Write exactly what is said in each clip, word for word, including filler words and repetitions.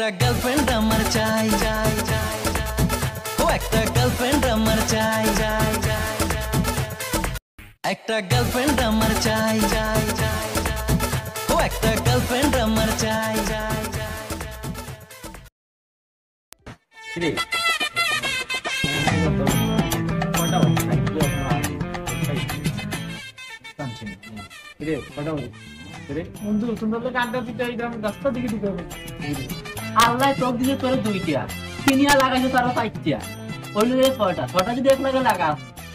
একটা গার্লফ্রেন্ড আমার চাই, চাই, চাই, চাই। ও একটা গার্লফ্রেন্ড আমার চাই, চাই, চাই, চাই। একটা গার্লফ্রেন্ড আমার চাই, চাই, চাই, চাই। ও একটা গার্লফ্রেন্ড আমার চাই, চাই, চাই, চাই। কিরে? কয়টা বাজে? কিরে, কয়টা বাজে? কিরে? বন্ধু, তোমরা লোক আড্ডা দিতে এই গ্রামে রাস্তা দিকে দিতে হবে। আল্লাহ তোর দিকে তোরে দুইটা, তিনিয়া লাগাইছে তারা চাইরটা। ওই লোকে ছয়টা, ছয়টা যদি এক লাগে লাগা,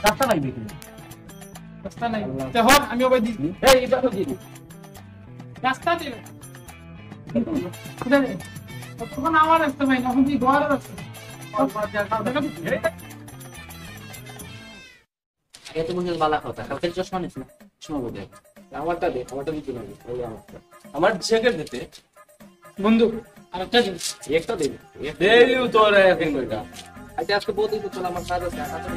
রাস্তা পাইবে কি? রাস্তা নাই। তে হর, আমি ওবায়দি। এই, এটা তো দিবি। রাস্তা দে। কোথায় রে? তখন আমার রাস্তা নাই, এখন তুই ঘর রাস্তা। আগে তো বুঝলে বালা কথা, কালকে চশমা নিস না, চশমা বোঝে। আমারটা দে, আমারটা দিতে হবে, ওই আমারটা। আমার জ্যাকেট দিতে। বন্ধু, আরেকটা দিন। একটা দিন। ডেইলি তোর এখন ওইটা। আচ্ছা, আজকে বলতেই তো চল, আমার কাজ আছে, কাজ আছে।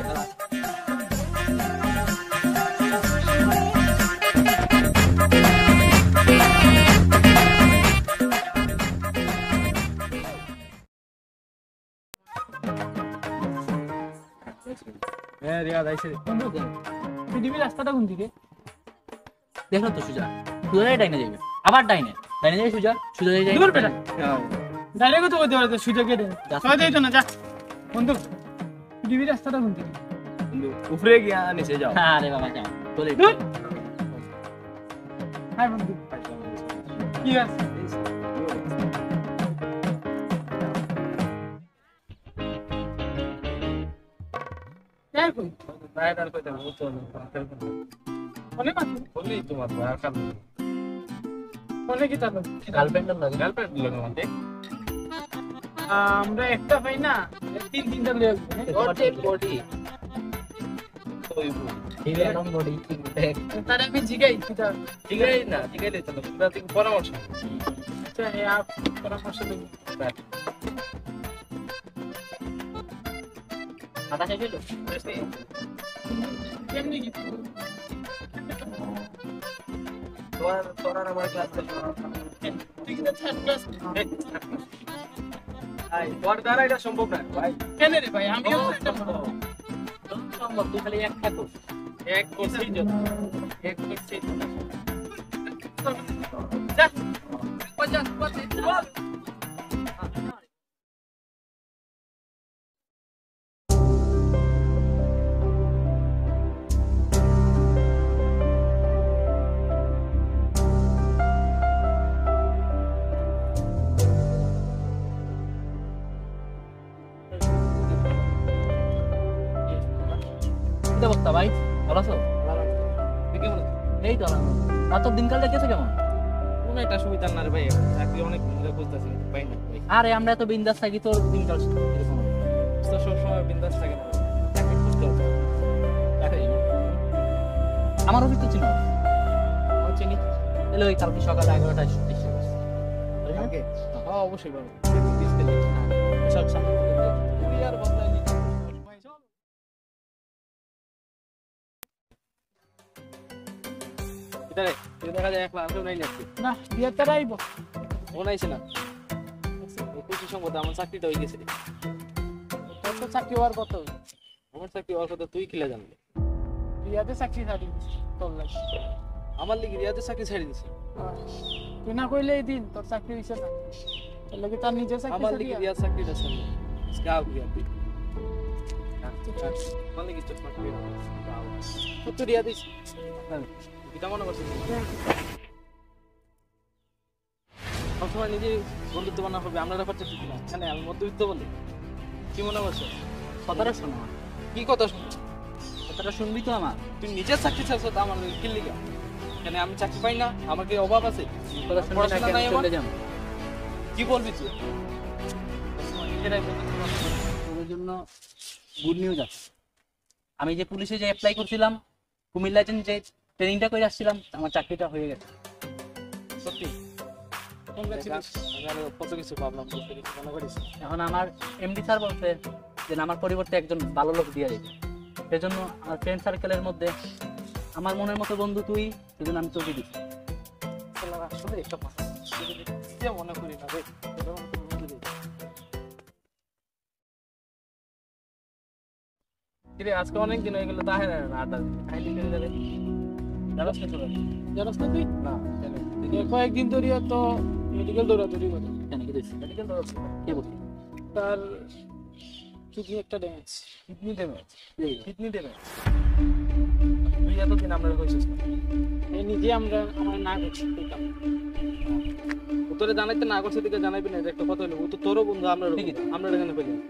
হ্যাঁ, রিয়াদ আইছে। বন্ধু, পৃথিবীর রাস্তাটা কোন দিকে? দেখো তো সুজা, সুজা ডাইনে যাইবে, আবার ডাইনে, ডাইনে যাই সুজা, সুজা যাই ডাইনে। দূর বেটা। ডাইরেক্ট তো কইতে পারে সুজা কে দেন। যা। সবাই যাইতো না, যা। বন্ধু, পৃথিবীর রাস্তাটা কোন দিকে? বন্ধু, উপরে গিয়া নিচে যাও। আরে বাবা, যাও। চলে। দূর। হাই বন্ধু। কি আছে? কে কই? ভাই, আর কইতে হবে, বুঝতে হবে। ফোনে মাত্র? ফোনেই তো মাত্র, আর কাম নেই। ফোনে কি চালো? গার্লফ্রেন্ডের লগে। গার্লফ্রেন্ড লগে মাত্র। আমরা একটা পাই না, তিন তিনটা লয়ে আসবো। What a body। ওই বউ। হিরো এরকম বডি, সিক্স প্যাক। তারে আমি জিগাই, কিতা? জিগাই না, জিগাই দিতে না, তোমরা থেকে পরামর্শ। আচ্ছা, হ্যাঁ, আপ পরামর্শ দেবো। বাতাসে ছিল? কেমনি কি? তোমার, তোমার আমার ক্লাস। তুই কিন্তু থার্ড ক্লাস। ভাই, তোর দ্বারা এটা সম্ভব না, ভাই। কেন রে ভাই? আমি সম্ভব। সম্ভব, তুই খালি একটা কর। এক করছেই যত। এক করছেই যত। যা। পঞ্চাশ, পঞ্চাশ, বল। কিতা অবস্থা ভাই? ভালো আছো? তুই কেমন আছো? এই তো আলহামদুলিল্লাহ। আর তোর দিনকাল যাইতেছে কেমন? কোনো একটা সুবিধা না রে ভাই, চাকরি অনেক দিন ধরে খুঁজতেছি, কিন্তু পাই না ভাই। আরে আমরা এত বিন্দাস থাকি, তোর দিনকাল কিরকম? তো সবসময় বিন্দাস থাকে না, চাকরি খুঁজতে হবে। চাকরি? আমার অফিস তো চিনো? আমার চিনি। তাহলে ওই কালকে সকালে এগারোটায় এসে করছি। কালকে? হ্যাঁ, অবশ্যই পাবো। সব সামনে থেকে তুই আর বদলাই নিতে। কিতা রে, তুই দেখা যায় একলা, আমিও নাই নাকি? না, বিয়ে তারা আইবো। ও নাইছে না? ও খুশি সম্ভবত আমার চাকরিটা হয়ে গেছে রে। তোর তো চাকরি হওয়ার কথা। আমার চাকরি হওয়ার কথা তুই কিলা জানলি? রিয়াদে চাকরি ছাড়ি দিছে, তোর লাগি। আমার লাগি রিয়াদে চাকরি ছাড়ি দিছে? হ্যাঁ। তুই না কইলে এই দিন তোর চাকরি হইছে না। এর লাগি তার নিজের চাকরি আমার লাগি ছাড়িয়া। রিয়াদ চাকরিটা ছাড়লো। আজকে আও রিয়াদ তুই। আমার লাগি তোর চাকরি না। কত রিয়াদ হইছে? হ্যাঁ। কিতা মনে করছিস? সবসময় নিজে বন্ধুত্ব বানা হবে, আমরা ব্যাপারটা ঠিক না। এখানে আমি মধ্যবিত্ত বলে। কি মনে করছো? কথাটা শোনো। কি কথা শুনবো? কথাটা শুনবি তো আমার? তুই নিজে চাকরি ছাড়ছো, তা আমার কি লিগা? এখানে আমি চাকরি পাই না, আমার কি অভাব আছে? কথা শুনবি না পড়াশোনা কেন? নাই আমার। চলে যাবো। কি বলবি তুই? নিজেরাই বলতে পারবো না। তোদের জন্য গুড নিউজ আছে। আমি যে পুলিশে যে অ্যাপ্লাই করছিলাম, কুমিল্লায় যে ট্রেনিংটা করে আসছিলাম, আমার চাকরিটা হয়ে গেছে। সত্যি? Congratulations। আমি আরো কত কিছু ভাবলাম, কত কিছু মনে করিস। এখন আমার এমডি স্যার বলছে যে আমার পরিবর্তে একজন ভালো লোক দিয়ে দিবে। সেজন্য আমার ফ্রেন্ড সার্কেলের মধ্যে আমার মনের মতো বন্ধু তুই, সেজন্য আমি তোকে দিচ্ছি। আসলে এসব কথা মনে করি না রে। কিরে, আজকে অনেক দিন হয়ে গেল, তাহে না, না, আড্ডা দিই। তাহে লিখে যাবে। জানাস না তোরা? জানাস না তুই? না, জানি না। এ, কয়েকদিন ধরিয়া তো মেডিকেল দৌড়াদৌড়ি করে। কেন, কি হয়েছে? মেডিকেল দৌড়াচ্ছি। কে বলছে? তার কিডনি একটা damage. Kidney damage? Kidney damage? তুই এতদিন আমরা কইছিস না? এই নিজে আমরা, আমরা না করছি, কইতাম। ও তোরে জানাইতে না করছে, দিকে জানাইবি না, এটা একটা কথা হইলো। ও তো তোরও বন্ধু, আমরা ঠিক আছে। আমরা এখানে কইলাম।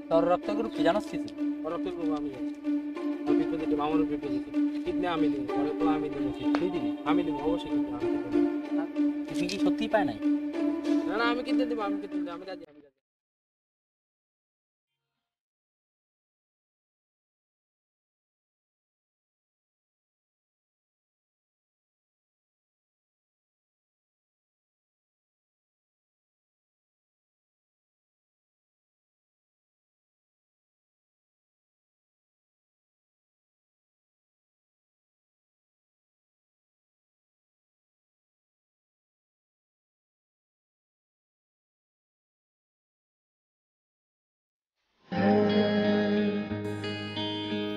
তোর রক্ত গ্রুপ কি জানাস কিছু? ওর রক্ত গ্রুপ আমি জানি। আমার বি পজিটিভ, আমারও বি পজিটিভ। কিডনি আমি দিব, ওরে তো আমি দিব। তুই দিবি? আমি দিব, অবশ্যই দিব, আমি দিব। কিডনি কি সত্যিই পায় নাই? না, না, আমি কিডনি দিব, আমি কিডনি দিব, আমি রাজি, আমি রাজি।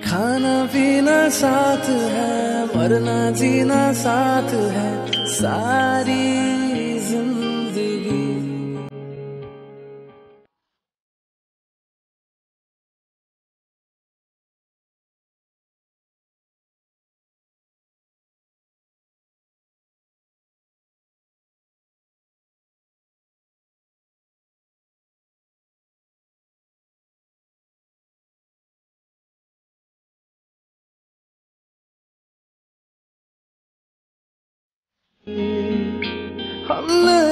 खाना पीना साथ है, मरना जीना साथ है, सारी जिंदगी। हमने